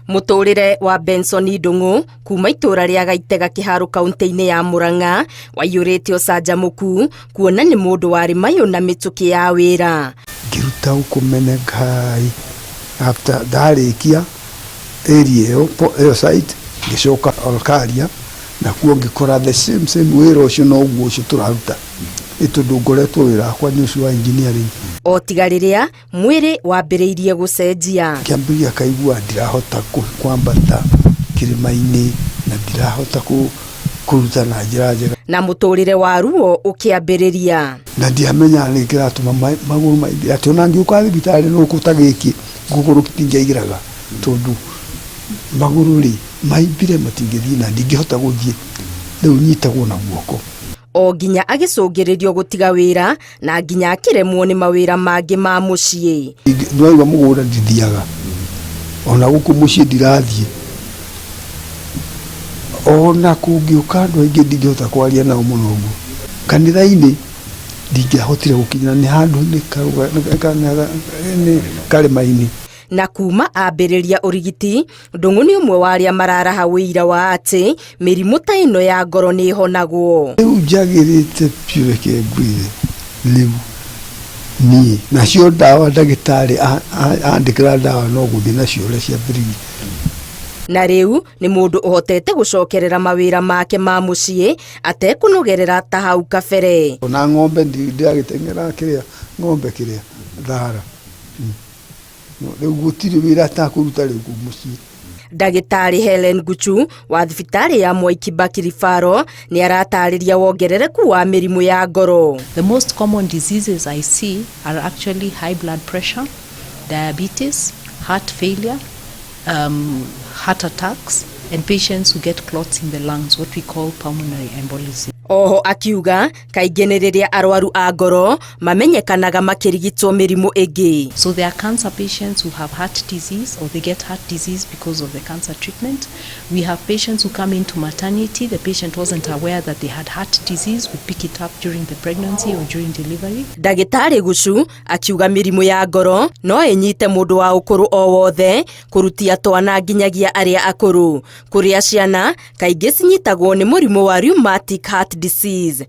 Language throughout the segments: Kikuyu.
Mũtũrĩre wa Benson Ndung'u kuma itũra rĩa Gaitega Kĩharũ kaunti-inĩ ya Murang'a waiyũrĩte ũcanjamũku kuona nĩ mũndũ warĩ mayũ na mĩtũkĩ ya wĩra. Ngĩruta gũkũ Menengai. After ndarĩkia area ĩyo, ĩyo site, ngĩcoka Olkaria, nakuo ngĩkora the same same wĩra ũcio, noguo ũcio tũraruta, nĩ tondũ ngoretwo wĩra wakwa nĩ ũcio wa engineering. O tiga rĩrĩa mwĩrĩ wambĩrĩirie gũcenjia. Kĩambĩrĩria kaigua ndirahota kwambata kĩrĩma-inĩ na ndirahota kũruta na njĩra njega. Na mũtũrĩre wa ruo ũkĩambĩrĩria. Na ndiamenya nĩ kĩratũma magũrũ maingĩ atĩ ona ngĩũka thibitarĩ no ta gĩkĩ gũkũrũ ndingĩaigĩraga, tondũ magũrũ rĩ maimbire, matingĩthiĩ na ndingĩhota gũthiĩ, rĩu nyitagwo na guoko. O nginya agĩcũngĩrĩrio gũtiga wĩra na nginya akĩremwo nĩ mawĩra mangĩ ma mũciĩ. Nĩwaigua mũgũnda ndithiaga, ona gũkũ mũciĩ ndirathiĩ, ona kũngĩũka andũ aingĩ ndingĩhota kwaria nao mũno ũguo. Kanitha-inĩ ndingĩahotire gũkinyĩra, nĩ handũ nĩ karĩma-inĩ. Na kuma ambĩrĩria ũrigiti, Ndung'u nĩ ũmwe wa arĩa mararaha wĩira wa atĩ mĩrimũ ta ĩno ya ngoro nĩ ĩhonagwo. Rĩu njagĩrĩte biũ, reke ngwĩre, rĩu niĩ nacio ndawa ndagĩtarĩ andĩkĩra ndawa no gũthiĩ nacio ũrĩa ciambĩrĩirie. Na rĩu nĩ mũndũ ũhotete gũcokerera mawĩra make ma mũciĩ atekũnogerera ta hau kabere. Ona ng'ombe ndiragĩteng'era kĩrĩa ng'ombe kĩrĩa thara. Rĩu gũtirĩ wĩra atakũruta rĩu kũu mũciĩ. Ndagĩtarĩ Helen Guchu wa thibitarĩ ya Mwai Kibaki Referral nĩ aratarĩria wongerereku wa mĩrimũ ya ngoro. The most common diseases I see are actually high blood pressure, diabetes, heart failure, heart attacks, and patients who get clots in the lungs, what we call pulmonary embolism. Oho akiuga kaingĩ nĩ rĩrĩa arwaru a ngoro mamenyekanaga makĩrigitwo mĩrimũ ĩngĩ. So there are cancer patients who have heart disease or they get heart disease because of the cancer treatment. We have patients who come into maternity, the patient wasn't aware that they had heart disease. We pick it up during the pregnancy or during delivery. Ndagĩtarĩ Gucu akiuga mĩrimũ ya ngoro no ĩnyite mũndũ wa ũkũrũ o wothe, kũrutia twana nginyagia arĩa akũrũ, kũrĩa ciana kaingĩ cinyitagwo nĩ mũrimũ wa rheumatic heart disease.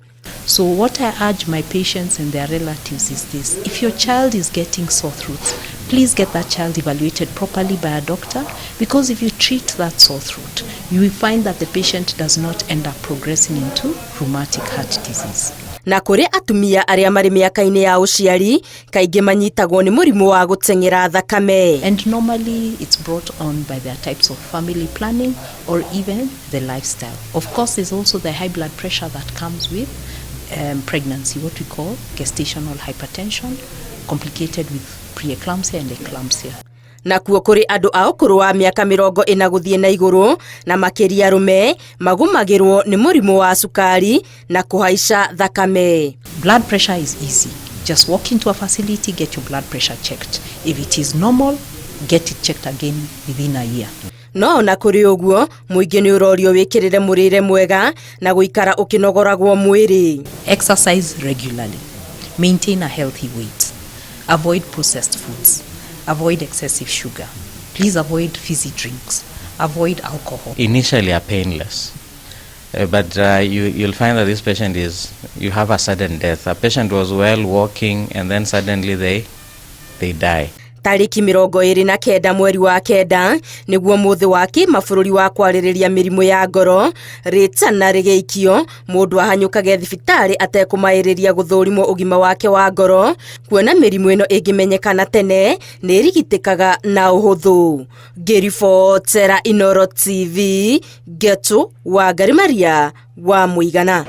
So what I urge my patients and their relatives is this: if your child is getting sore throats, please get that child evaluated properly by a doctor, because if you treat that sore throat, you will find that the patient does not end up progressing into rheumatic heart disease. Na kũrĩ atumia arĩa marĩ mĩaka-inĩ ya ũciari, kaingĩ manyitagwo nĩ mũrimũ wa gũteng'era thakame. And normally it's brought on by their types of family planning or even the lifestyle. Of course, there's also the high blood pressure that comes with pregnancy, what we call gestational hypertension, complicated with preeclampsia and eclampsia. Nakuo kũrĩ andũ a ũkũrũ wa mĩaka 40 gũthiĩ na igũrũ na makĩria arũme, magũmagĩrwo nĩ mũrimũ wa cukari na kũhaica thakame. Blood pressure is easy. Just walk into a facility, get your blood pressure checked. If it is normal, get it checked again within a year. No ona kũrĩ ũguo, mũingĩ nĩ ũrorio wĩkĩrĩre mũrĩre mwega na gũikara ũkĩnogoragwo mwĩrĩ. Exercise regularly. Maintain a healthy weight. Avoid processed foods. Avoid excessive sugar. Please avoid fizzy drinks. Avoid alcohol. Initially are painless. But you'll find that this patient is, you have a sudden death. A patient was well walking and then suddenly they die. Tarĩki 29 mweri wa 9 nĩguo mũthĩ wa kĩmabũrũri wa kwarĩrĩria mĩrimũ ya ngoro. Rĩtana rĩgĩikio mũndũ ahanyũkage thibitarĩ atekũmaĩrĩria gũthũrimwo ũgima wake wa ngoro, kuona mĩrimũ ĩno ĩngĩmenyekana tene nĩ ĩrigitĩkaga na ũhũthũ. Ngĩribotera Inoro TV, Ngetu Wangari Maria wa Mũigana.